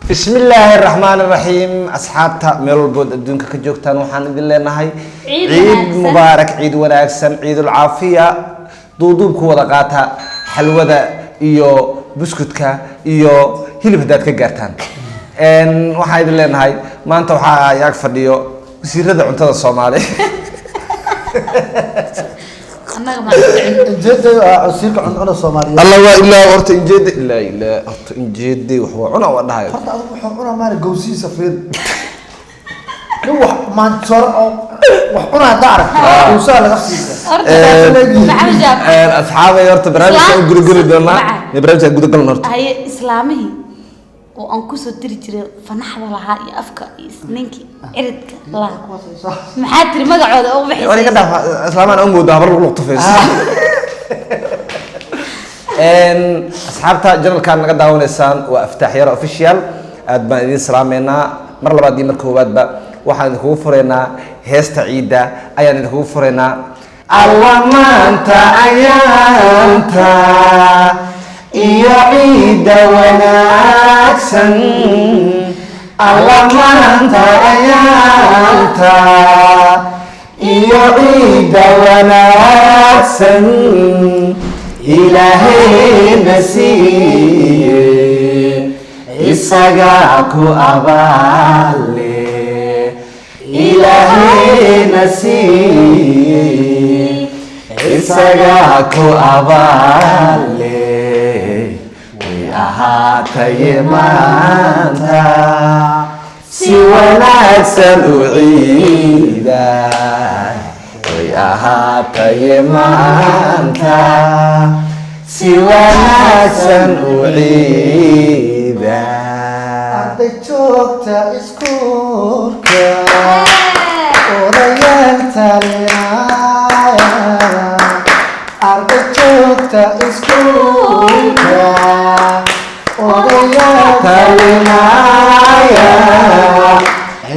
Bismi illaahi raxmaan raxiim. Asxaabta meel walbood adduunka ka joogtaan, waxaan idin leenahay Ciid ciid wanaagsan. mubaarak, ciid wanaagsan, ciidul caafiya. Duuduub ku wada qaata xalwada iyo buskudka iyo hilib haddaad ka gaartaan. Waxaan idin leenahay, maanta waxaa yaag fadhiyo wasiirada cuntada Soomaali. Annaga ma Injeeda waa wasiirka cuncuna Soomaaliyeed. Alla waa ilaa horta injeeda, ilaa ilaa horta injeede wax waa cuna, waa dhahayo. Horta adigu wuxuu cunaa maana gowsihiisa fiir. Nin wax maansoor oo wax cunaa haddaa aragto, gowsaha laga siisa. Horta Maxamed Jaamac. Asxaabay, horta barnaamijka u gudageli doonaa. Barnaamijka gudagalna horta. Haye, islaamihii oo aan kusoo diri jiray fanaxda lahaa iyo afka iyo isniinkii ciridka lahaa, maxaa tiri magacooda ugu Waan iga bixisay? dhaaf islaamaan aan moodaa habar lagu luqtufayso. Asxaabta channelkaan naga daawanaysaan waa Aftaax Yara Official. Aad baan idiin salaameynaa mar labaad iyo mar koowaadba. Waxaan idinkugu fureynaa heesta ciidda ayaan idinkugu fureynaa. Alla maanta ayaanta iyo ciidda wanaagsan, alla maanta ayaanta iyo ciidda wanaagsan Ilaahayna siiye, isagaa ku abaale. Ilaahayna siiye, isagaa ku abaale. Way ahaataye maanta si wanaagsan u ciida, way ahaataye maanta si wanaagsan u ciida. Arday joogta iskuulka, odayaal talinaya, arday joogta iskuulka, odayaal talinaya,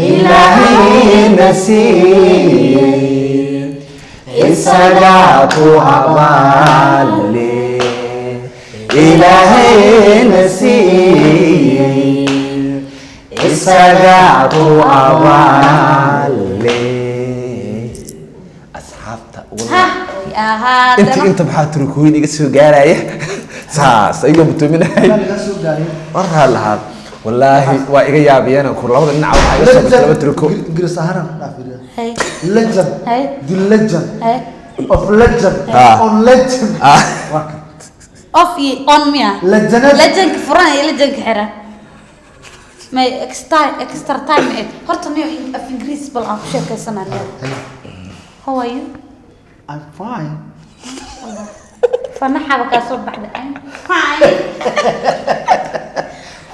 Ilaahayna siiyey, isagaa ku abaale. Ilaahayna siiyey, isagaa ku abaale. Asxaabta, Ha way ahaatana. Inta maxaa turkooyin iga soo gaaraya, saas ayagoo butoominahay. Laga soo gaaray. Waraa lahaa, wallaahi waa iga yaabiyeen ku labada dhinac waxaa iga soo gashay laba turko. Ingiriis ahaan ku dhaafiriya. Hay. Legend. Hay. The legend hay of legend. On legend. Waa kan. Off iyo on miya? Legendad. Legendka furan iyo legendka xiran may extra time horta niyo af Ingiriis bal aan ku sheekaysanaa. How are you? I'm fine. Fanaxaba kaa soo baxday. I'm fine.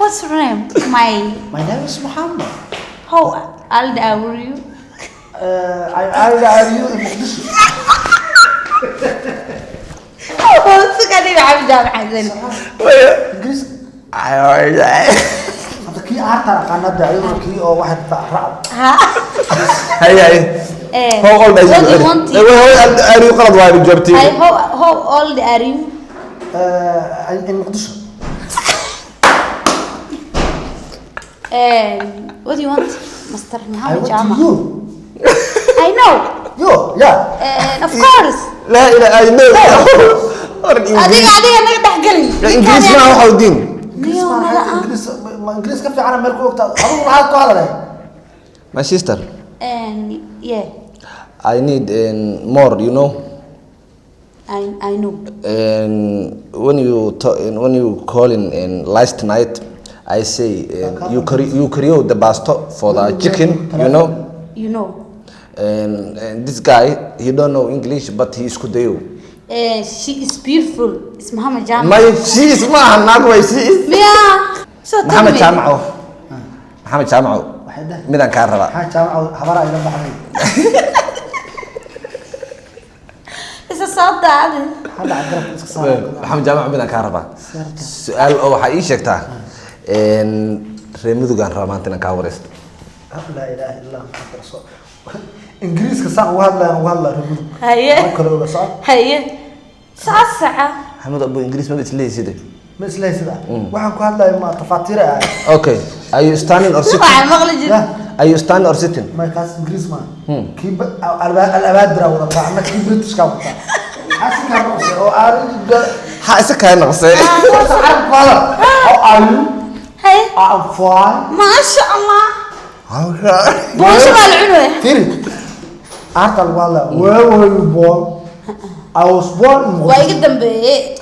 What's your name, my My name is Muhammad. How old are you? I are you in Mogadishu? Suka dhibi Cabdi Jaamac Xasan. Ingiriis hadda kii aartaan aqaana hadda, ayaduna kii oo waxay racd. Ha. Hay hay. How old are you? What do you want? How old are you? Qalad waa jawaabtay. Hi, how old are you? In Muqdisho. What do you want, Master I Muhammad want Jama? you. I know. You, yeah. Of course. Laa ilaaha illa Allah. Adiga naga dhexgelin. Ingiriis ma waxa u diin. Ingiriis Niyo ma nala ahayd, Ingiriis ma Ingiriis ka fiican meel ku ogta adigu maxaad ku hadalay? My sister. Yeah. I need more. I know. And when you calling in last night, I say you create the basto for the chicken. You know. And this guy, he don't know English, but he is kudayo. She is beautiful. It's Muhammad Jama. My she is ma naag way she is. Mia. So tell Maxamed me. Jaamaco, Maxamed Jaamaco. Waxay dhahay. Midaan kaa rabaa. Maxaa jaamaca habara ila baxday? Isa soo daadi. Maxaa dhacay garabka iska saara? Maxamed Jaamaco, midaan kaa rabaa su-aal oo waxaa ii sheegtaa reer Mudugaan rabaa maanta inaan kaa wareysto. Laa ilaaha illa Muhammad rasul. Ingiriiska saan uga hadlayan uga hadlaa reer Mudug. Haye. Aan kale oga soco. Haye. Saasaca. Maxamed abu Ingiriis maba isleeyahay. Ma isleeyahay sida waxaan ku hadlayo ma tafaatiir ah? Okay, Are you standing or sitting? Waxaa maqli jir. Yeah. Are you standing or sitting? May, kaas Ingiriis maaha. Kii alabaadira wadataa ama kii Britishka wataa. Maxaa si kaa noqosay oo Ha isa kaa noqosay. Carabka ku hadal. How are you? Hay. I am fine. Maasha Allah. Boosho baa la cunaya. Firi. Arta lagu hadlaa. Where were you born? I was born in Waa iga dambeeyey.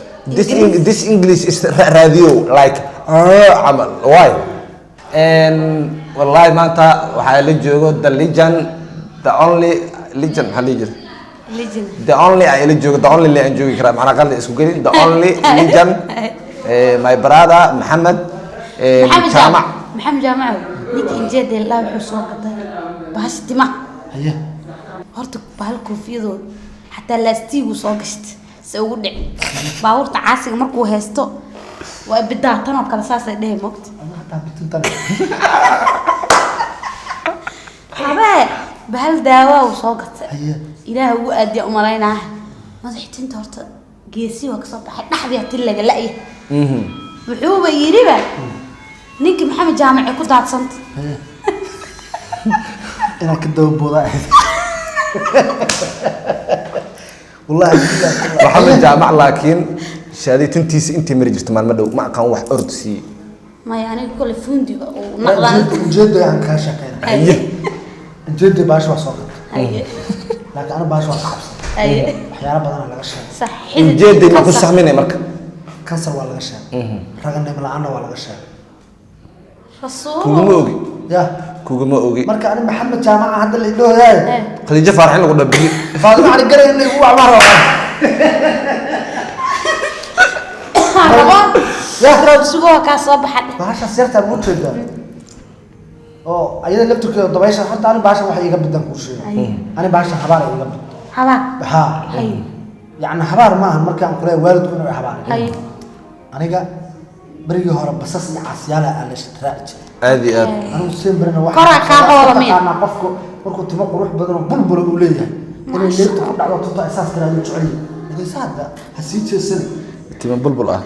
This English is radio like camal. Why? And wallahi maanta waxaa la joogo the legend, the only legend, maxaa la dhihi jiray? Legend. The only ay la joogo, the only le aan joogi karaa, macnaa qalin isku gelin, the only legend, my brother Maxamed Maxamed Jaamac. Jaamac. Maxamed Jaamac. Ninka injeeda ilaa wuxuu soo gaday bahasha timaha. Haye. Horta bahal koofiyadooda xataa laastiigu soo gashtay se ugu dhici baabuurta caasiga markuu haysto waa bidaa tan oo kale, saasay dhehe mogta. Ama hataa bitintan. Habee bahal daawaa uu soo gatay. Haye. Ilaah ugu aadiya umalaynaa madaxtinta horta geesi waa kasoo baxay, dhexdii hati laga la'ya. Wuxuuba yidhiba ninkii Maxamed Jaamac ay ku daadsanta. Haye. Inaan ka daba boodaa ahayd. Wallahi billahi. Maxamed Jaamac laakiin shaadi tintiisa intii mari jirta maalmo dhow ma aqaan wax ord siiyey. Maya, aniga kole fundiga uu naqdaan. Ujeedda aan kaa shaqeynaa. Haye. Ujeedda baasha waa soo gatay. Haye. Laakiin aniga baasha waa ka cabsan. Haye. Waxyaalo badanaa laga sheegay. Sax, xidid. Ujeeday ma ku sahminay marka? Kansar waa laga sheegay. Raganimo la'aanna waa laga sheegay. Rasuul. Kuguma ogi. Ya. Kuguma ogi. Marka ani Maxamed Jaamaca hadda la idhooyaay. Khadiijo Faarax in lagu dhabiyo. Faadimo Cali Garay in lagu wacmaa rabaa. Rabaan. Ya. Roob sugo waa kaa soo baxa dheh. Bahashaas yartaan ugu jeedaa. Oo ayada laftirkeeda dabaysha horta ani bahashan waxa iiga bidan kuu sheegay. Haye. Ani bahashan habaar ay iga bid. Habaar. Haa. Haye. Yacni habaar ma ahan markaan kuleeyahay waalidku inuu i habaaray. Haye. Aniga berigii hore basas iyo caasiyaal aa la raaci jiray. Aad iyo aad. Anigu sembrina waxa Koraa kaa hoola miya? Taqaanaa qofku markuu timo qurux badan oo bulbula uu leeyahay inay leegta ku dhacdo tunta ay saas tiraahdo jecel yahay. Laakiin hadda ha sii jeesan. Tima bulbul ah.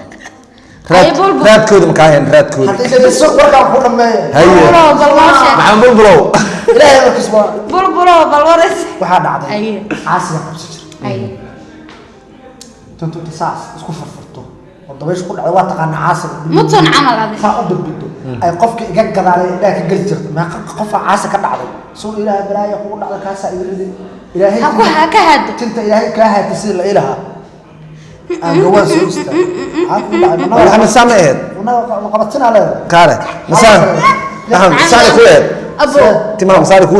Haye, bulbul. Raadkooda ma kaa hayn raadkooda? Hadda dhegeyso, warkaan ku dhameeya. Haye. Bulbulow bal noo sheeg. Maxamed Bulbulow. Ilaahay markiis waa Bulbulow bal waras. Waxaa dhacday. Haye. Caasiga qabsi jiray. Haye. Tuntu inta saas isku furfurto oo dabayshu ku dhacdo, waa taqaanaa caasiga. Muton camal adi. Saa u bidbido ay qofka iga gadaalay indhaha ka geli jirta. Meeqa qofaa caasi ka dhacday soo Ilaahay balaaya kugu dhacda kaasaa iga riday Ilaahay. Ha ku ha ka haado. Tinta Ilaahay kaa haata sidii la ilahaa aan gawaan soo istaagay. Maxaa kugu dhacay? Maxamed saama ahayd. Ma qabatinaa leedahay? Kaale masaan Maxamed masaani ku ahayd. Abo. Timaha masaani ku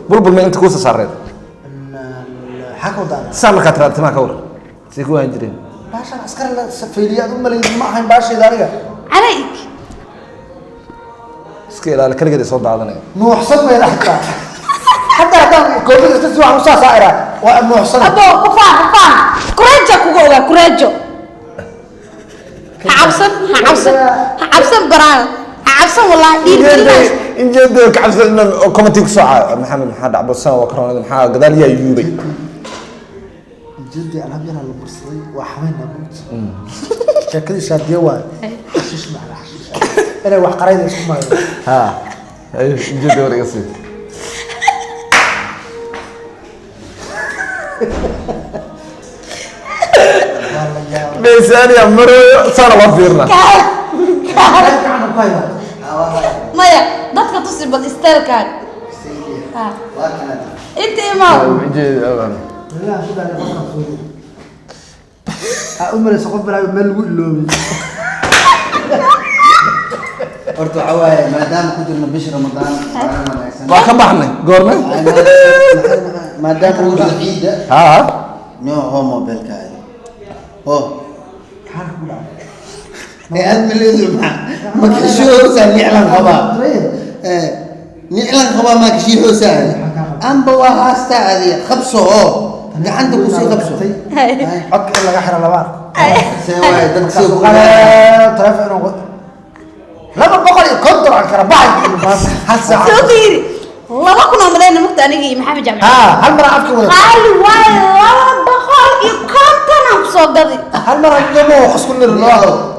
bulbul ma inta kuusa saareed? Maxaa ka wadaa? Saa markaa tiraada timaha ka war say ku waan jireen. Baashan askar la safeyliyay aad u malayn ma ahayn baashayda aniga. Calayk. Iska ilaali kaligeed ay soo daadanaya. Nuuxsan mayda xataa hataa haddaan koobida iska si waxaan u saa iraa waa nuuxsan. Abo, ku faan, ku faan. Kureejo kuga ogaa kureejo. Ha cabsan, ha cabsan, ha cabsan baraan. Ha cabsan wallahi dhiirgelinaysa. Injeeda ka cabsan inaan commenti ku soo caayo Maxamed, maxaa dhacbo san waa koronada, maxaa gadaal yaa yuubay? Jildi alaab yaraa la bursaday waa xameynaa buugta sheekadii shaadiye waay xashiish macala xashiish inay wax qarayda isku marayo. Ha ayo, injeeda war iga sii. Waa la yaabay. Miisaaniya marooyo saana loo fiirna. Gacanta ku hayaa. Maya, dadka tusi bal isteelkaaga. Ha. Inta imaw. Injeeda Billahi ku dhaarey qofkaan fooriyo aa u malaysa qof balaayo meel lagu iloobay. Horta waxaa waaye maadaama ku jirno bisha Ramadaan maalin wanaagsan. Waa ka baxnay goorme? Maadaama uu jiro ciidda. Ha. No ho mobilkaadi ho. Maxaa ku dhacay? Ee aad maleedu maxaa ma kashoosa niclan qabaa? Ee niclan qabaa ma kashoosa amba waa haastaa adiga qabso oo gacanta kusii qabso. Codka in laga xiro laba arko. See waaye dadka soo markaasuu qalee taleefon inuu 250 aan kala baxay hal saac. Soo fiiri. 2000 oo malayna mugta aniga iyo Maxamed Jaamac. Haa, hal mar afka wada. Qaali waaye, 250 aan ku soo gadi. Hal mar hadamo qasku nirno.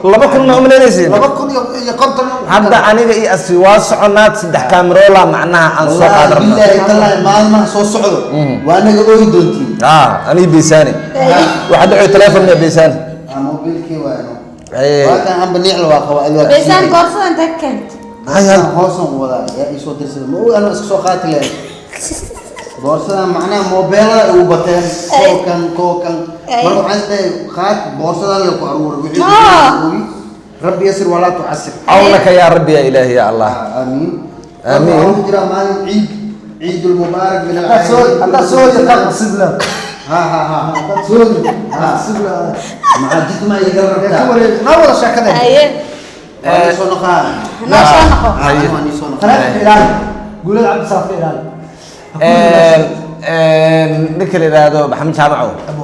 2000 ma umaleynaysiin? 2050. Hadda aniga iyo asi waa soconaad saddex kameroola macnaha aan soo Wallaahi qaadan rabnaa. billaahi tallaahi, maalmaha soo socdo waa naga ooyi doontiin. Ah, aniga Beesaani waxaa dhacoy telefoon miya Beesaani? Ah, mobilkii waano. Ay. Waa kan amba nicla waa qaba alwaax. Beesaan boorsada intee ka keentay? Hay, hay. Hoosan wadaa yaa ii soo dirsada, ma og anoo iska soo qaati lahayn boorsadan, macnaha moobeelada ugu bateen kookan kookan. Ay. Marka waxaan isleeyahay qaad boorsadan la ku aruuray wixii Ma. ooyi. Rabbi yasir walaa tucasir. Cawnaka yaa rabbi, yaa ilaahi, yaa Allah. Aamiin. Aamiin. Waxaa ku jira maalin ciid, ciidul mubaarak min Haddaad soo haddaad soo yataa nasiib leh. Ha ha ha. Haddaad soo nasiib leh. Maxaa jidma igala Ka rabtaa? wareeg naa wada sheekadeen. Haye. Waa ii soo noqaa. Noo soo noqo. Haye. Waa ii soo noqaa. Taleefanka ilaali. Guulada Cabdi Saafi ilaali. Ninka la yidhaahdo Maxamed Jaamacow. Abo.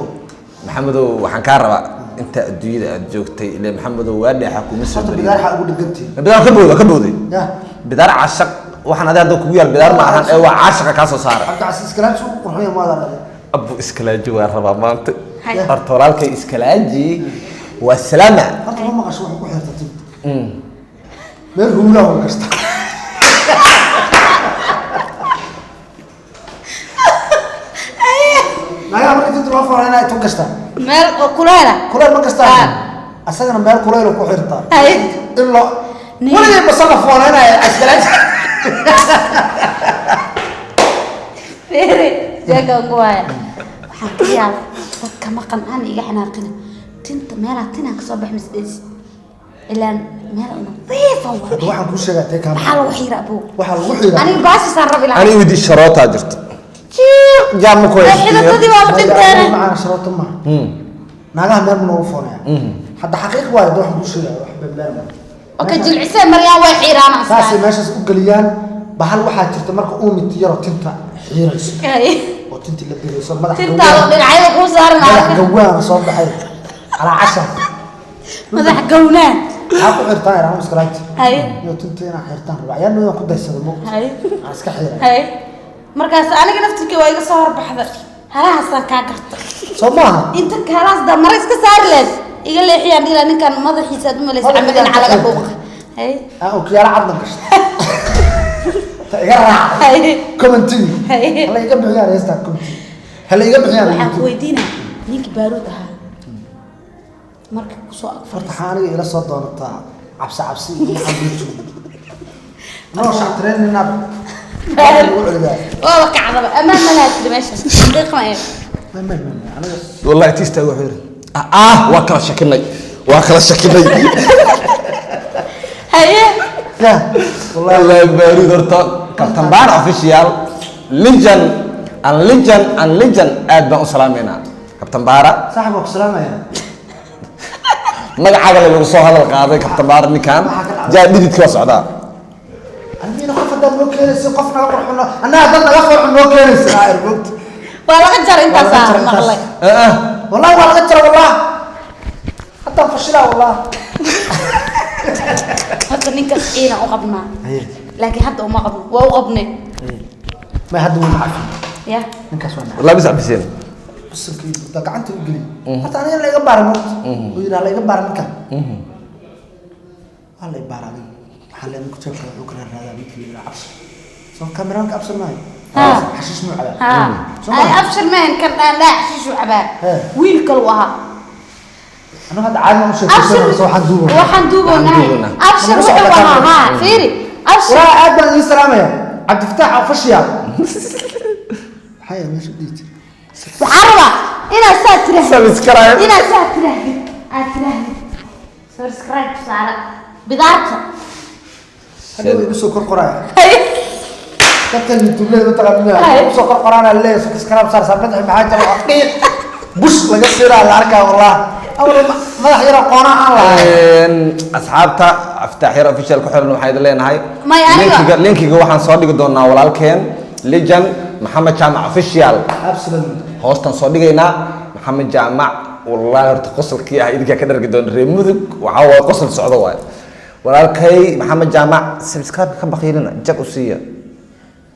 Maxamedow, waxaan kaa rabaa inta adduunyada aad joogtay ile Maxamedow waa dheexa kuma soo Horta bariyin. bidaar xaa ugu dhegantihin? Bidaar ka booda, ka booday. Ya. Bidaar cashaq waxaan adiga hadda kugu yaal bidaar ma ahan ee waa caashaqa kaa soo saara. Cabdicasiis Kalaaji uu qurxoon yahay maada dhalay. Abu iskalaaji waa rabaa maanta. Hay. Horta walaalkay iskalaaji waa salaama. Horta ma maqasho wuxuu ku xirta tinta. Meel huulaha uu gashta. Naagaha marka tinta loo faraa inay tun gashtaa. Meel oo kuleela. Kuleyl ma gashtaa? Ah. Asagana meel kuleyl uu ku xirtaa. Haye. In loo weligay basala foolaynaya iskalaaji. Fiiri, sheekan ku waaya. Waxaan ka yaabay dadka maqan aan iga xanaaqina. Tinta meelaa tinaa kasoo bax misdheys. Ilaan meel nadiifa waa. Hadda waxaan kuu sheegaa tee kaama. Maxaa lagu xiira abuu? Waxaa lagu xiraa. Aniga baasisaan rabi lahaa. Aniga widi sharootaa jirto jaama ku Ay, xidhatadii waaba dhinteene. Macaan sharooto maaha. Naagaha meel ma noogu foonaya. Hadda xaqiiq waayo, hadda waxaan kuu sheegaya wax been been maaha. Okay, jilcisee maryaan way xiiraan Saasay aslaan. meeshaas u geliyaan bahal waxaa jirta marka uumit yaroo tinta xiirayso Haye. oo tinta la geliyso madax Tintaadoo gawaan dhinacyada kuu saaran madax arka. gawaana soo baxay calaa cashar. Madax gownaan. Maxaa ku xirtaan iraan iskalaagti? Haye. Iyo tinta inaa xirtaan rabaa ayaa noodan ku daysada mo. Haye. Aan iska xiiray. Haye. Markaas aniga naftirkii waa iga soo horbaxday. Halahaasaan kaa garta. Soo maaha? Inta halahaas daa mara iska saari lahayd. Iga leexiyaan dhihi lahaa ninkan madaxiisa aad u malaysa camal dhinaca laga dhuuqa. Haye. Aan okiyaalo cadna gashta ta iga raacday. Haye. Commentiga Haye. hala iga bixiyaan heestaan, commentiga hala iga bixiyaan. Waxaan ku weydiinaa ninkii baaruud ahaa marka kusoo ag Horta fadhiista. waxaa aniga ila soo doonataa cabsi cabsi iyo waxaan kula joogo noo shactireynaynaad lagu celiyaa. Waaba kacdaba amaan ma laha tiri meesha xaqiiq ma ee. Ma ma ma ma, aniga Wallahi tiista wuxuu yidhi ah, waa kala shakinay, waa kala shakinay. Haye. Ya wallahi. Wallahi baaruud horta Captain Bar official legend and legend and legend, aad baan u salaameynaa Captain Bara. Saaxib, waa ku salaamaya. Magacaaga lagu soo hadal qaaday Captain Bara, ninkan jaa dhididka waa socdaa. Aniga qof haddaad noo keenaysa qof naga qurxuno annaga dad naga qurxun noo keenaysa aa ergogta. Waa laga jaray. Waa laga Intaasaa jaray intaas. maqlay. Ah. Wallahi waa laga jara, wallah haddaan fashilaa wallah. Horta ninkaas ciidan u qabnaa laakiin hadda uma qabno, waa u qabnay. Ma hadda wuu nacafi. Ya. Ninkaas waa nacafi. Wallahi bis cabiseen. Bisalkii da gacanta u geliyay horta aniga la iga baaray moogta uu yidhi ha la iga baara ninkan, waa la i baara. Adiga waxaa le ninku jeebka wuxuu kala raadaa ninka la yidhaha Abshir, soo kameraanka Abshir maayo? Ha. Xashiish muu cabaa? Ha. Soo ay maaha? Abshir mehen kan dhaan xashiishu cabaa. He. Wiil kalu ahaa. Anigu hadda caadi baan u Abshir. sheekaysanaa soo waxaan duubanaa. Waxaan duubonahay. Waxaan duubanaa. Abshir Nagu wuxuu socda ahaa kaamera. ha fiiri Abshir. Walaa aad baan idiin salaamaya Cabdifataax Afashiya maxaa yahay meesha dhiiti. Waxaan rabaa inaad saa tirahdid. Subscribe. Inaad saa tirahdid, aad tirahdid subscribe saara bidaarta. Hadda way igu soo kor qoraya dadkan youtube-lada mataqaanaa Hay. igu soo kor qoraana leeyahay subscribe saar saar madaxi maxaa jira waa dhiiq bush laga siiraa la arkaa wallah awal madax yar oo qoona aan lahayn. Asxaabta Aftaax Yar official ku xiran waxaan idin leenahay May aniga- linkiga waxaan soo dhigi doonaa walaalkeen legend Maxamed Jaamac official. Absolutely. Hoostaan soo dhigaynaa Maxamed Jaamac. Wallahi horta qosolkii ah idinkaa ka dhargi doona reer Mudug, waxaa waaye qosol socdo waaye. Walaalkay Maxamed Jaamac subscribe ka baqiilina, jag u siiya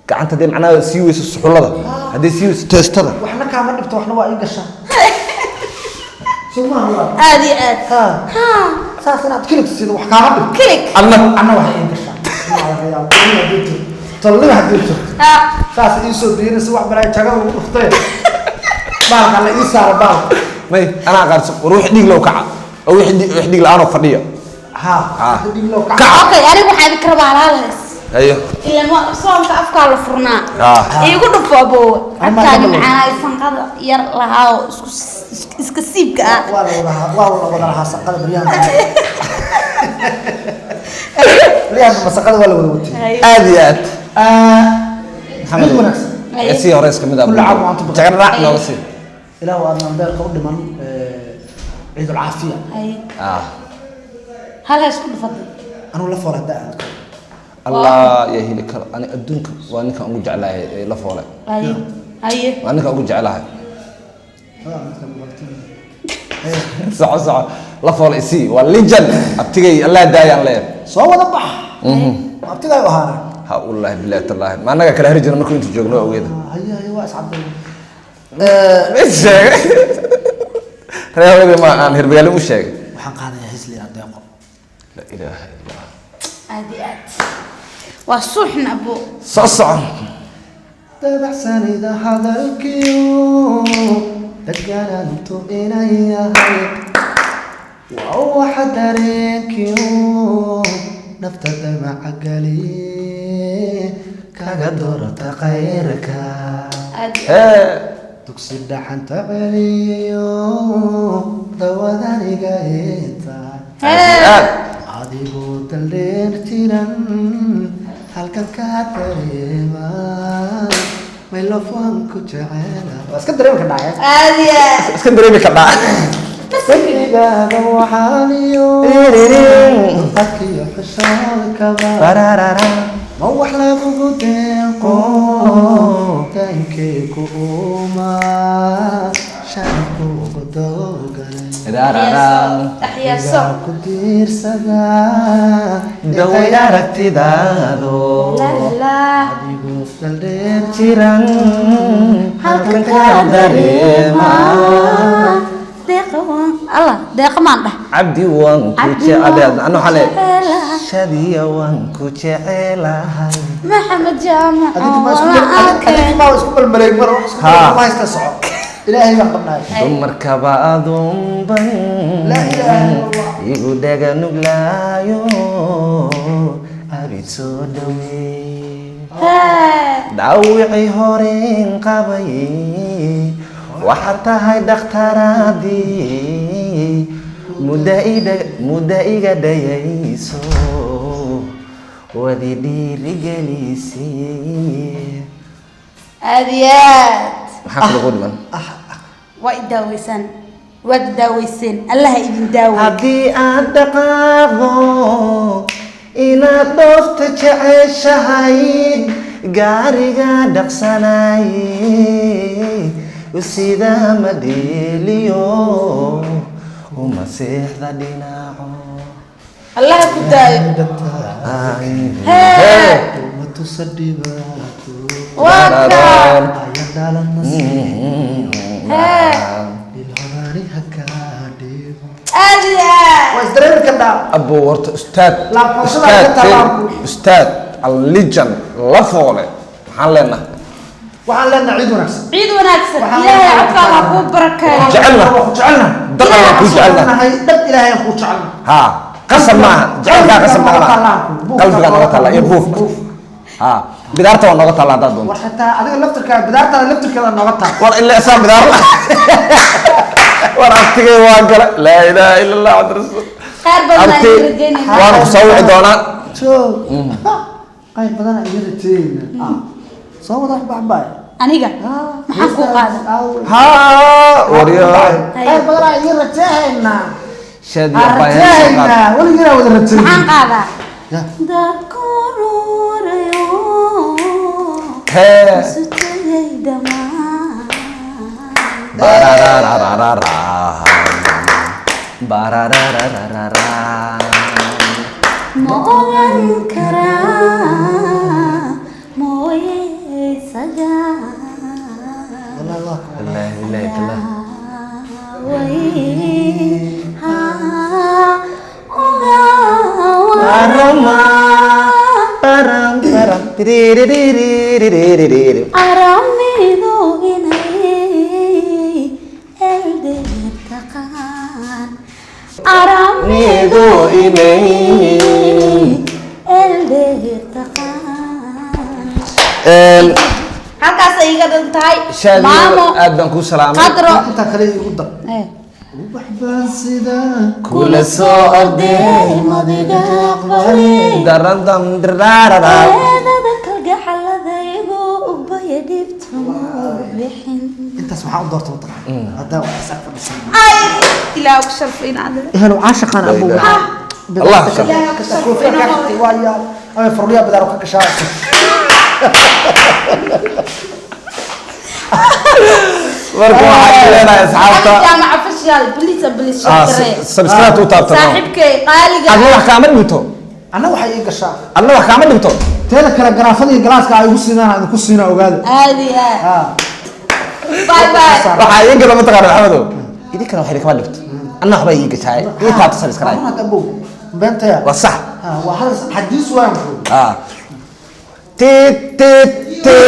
gacanta dee macnaha sii weyso suxullada haddii sii weyso teestada. Waxna kaama dhibto, waxna waa ii gashaa. Soo maaha walaal? Aad iyo aad. Ha. Ha. Saas inaad kilig siido wax kaama dhib. Kilig. Anna Anna waxay ii gashaa. Tolnima haddii jirto. Ha. Saas ii soo diinaysa wax balaa jagada ugu dhuftay. Baalka la ii saaro baalka. May anaa qaarso, war wixii dhiig low kaca oo wixii wixii dhiig la'aan oo fadhiya. Ha. Ha. Dhiig loo kaca. Kaca. Okay, aniga waxaa idinka rabaa halaalays. Hayo. Ilaan waa soonka afkaa la furnaa. Ah. Iigu dhufo aboowe. Ama Codkaaga gabadha. macaanaa sanqada yar lahaa oo isku iska siibka ah. Waa la wada waa la wada lahaa saqada baryahan. Baryahan dambe saqada waa la wada watay. Hayo. Aad iyo aad. Ciid wanaagsan. Haye. Sii hore iska mid ah. Kullu caam wa antum bikhayr. Jagar raac nooga sii. Ilaahu aadnan beerka u dhiman ciidul caafiya. Haye. Ah. Hal hees ku dhufatay. Anuu la foor hadda aad. Allah ya heli karo, ani adduunka waa ninkan ugu jeclahay ee la foole. Haye. Haye. Waa ninkan ugu jeclahay. Soco soco, la foole isii, waa legend abtigay, Allah daayaan leeyahay. Soo wada bax. Abtigaa u ahaana. Ha ullahi billahi tallahi, ma annaga kala heri jirna markuu inta joogno ogeeda. Haye haye, waa iscabday. Ma sheegay reer hooyada, ma aan hirbagaale u sheegay. Waxaan qaadayaa hees la yidhaahdo Deeqo. La ilaaha illa Allah. Aad iyo aad. Waa suuxna abo. Soo soco. Dabacsanida hadalkiyo deganaantu inay yahay waa waxa dareenkiyo nafta damaca galiye kaga doorata khayrka. Aad iyo aad. Hee. Dugsi dhaxanta celiyo dawadaniga inta Aad iyo aad. adigoo daldheer jiran halkan kaa dareema maylofaan ku jecela waa iska dareemi kardhaa. Aad iyo aad. Iska dareemi kardhaa. Wejigaaga waxaaniyo dulqaadkiyo xishoodkaba Bararara. ma wax lagugu deeqo daankay ku uuma sharafkuugu doogalay. Darara. Axyaaso. Ku diirsadaa. Daway aragtidaado. La la. Adigoo daldheer jiran halkan kaa dareema. Deeqa waan Allah, deeqa maan dhah. Cabdi waan ku Cabdi jecelahay. waan ku Anu xale jecelahay. Shadiya waan ku jecelahay. Maxamed Jaamac. Adiga ma isku waa adiga arkay. ma isku balmaleeg mar wax isku Ha. ma haysta soco Ilaahay baan qabnaay. Dumarkaba adunban La ilaaha illallah. igu dhaga nuglaayo abid soo dhaweey. Hee. Dhaawicii horeen qabay waxaad tahay dhakhtaraadii mudda ida mudda iga dhayayso wadi dhiirigelisay. Aad iyo aad. Maxaa kula ku dhiman? Waa i daaweysaan, waad i daaweyseen, Allaha idin daaweey. Haddii aad dhaqaaqdo inaad dhoofta jeceshahay gaariga dhaqsanaye sida ma dheeliyo uma seexda dhinaco. Allaha ku daayo. Hee. Uma tusa dhibaato. Waa kaa. Aya dhalan nasiib. Hee. Bilhodaani ha kaa dhigo. Aad iyo aad. Waa isdareemi kardhaa. Abo horta ustaad. Laabqabsada Ustaad ka tallaabku. Ustaad allijan la foole maxaan leenahay? Waxaan leenahay ciid wanaagsan. Ciid wanaagsan. Waxaan Ilaahay leenahay codkaaga ha kuu barakeeyo. Jecelna. Waa ku jecelna. Dad Allah ku jecelna. Nahay dad Ilaahay aan ku jecelna. Haa, qasab maaha jecelkaa, qasab maaha, qalbigaa nooga taalla iyo buufka. Haa, bidaarta waa nooga taalla haddaad doonto. War xitaa adiga laftirkaa bidaartaada laftirkeeda nooga taal. War ilaa isaa bidaar, war abtigay waa gala, laa ilaaha ila Allah cabdi rasuul. Qaar badan aan Abti idin rajaynayna. waana ku soo wici doonaa. Joog qayb badan aan iga rajayna soo wada baxbaay. Aniga maxaan kuu qaada? Haa, waryo. Qayb badan aan iga rajaynaa. Shadi aan abaa hees soo qaad. rajaynaa weligiina wada rajaynaa. Maxaan qaadaa? Ya. Dadku nuurayo. Hee. Isu tagay dhammaan. Bararararara. Bararararara. Ma ogan karaa mooye isaga. Wallahi waa Wallaahi, wallaahi, tallahi. Way. Tiririririririririr. Aramidu inay eldheer taqaan, aramidu inay eldheer taqaan. Halkaas ay iga dhan tahay. Shaadiyo, maamo aad baan kuu salaamay. Qadro. Intaa kale igu dar. Ubax baan sidaa Kula soo ordee madiga aqbali darandam dirarara. Eedada kalgacaladaygu ubaya dhibta ma bixin. Intaas maxaa u doorta mataqaan haddaa wax isaga fadhisan? Ay, ilaah ku sharfin adada. Ehelo caashaqaan abu. Allah sharfo. Koofiya ka xigtay waa yaa ama furliya bidaar ka gashaa. Marka waxaan leenahay asxaabta Jaamaca Official, please please, shukre. Subscribe u taabtano. Saaxiibkay qaaliga. Adna wax kaama dhibto. Anna waxay ii gashaa. Adna wax kaama dhibto. Teeda kale garaafada iyo galaaska ay igu siinaan aan idinku siinaa, ogaada. Aad iyo aad. Ha. Bye bye. Waxaa idiin kale mataqaana, Maxamedow, idinkana wax idinkama dhibto, anna waxba ii gashaay, ii taabto subscribe. Waa abow beentaya. Waa sax. Ha, waa hadal xadiis waan. Ah, ti ti ti.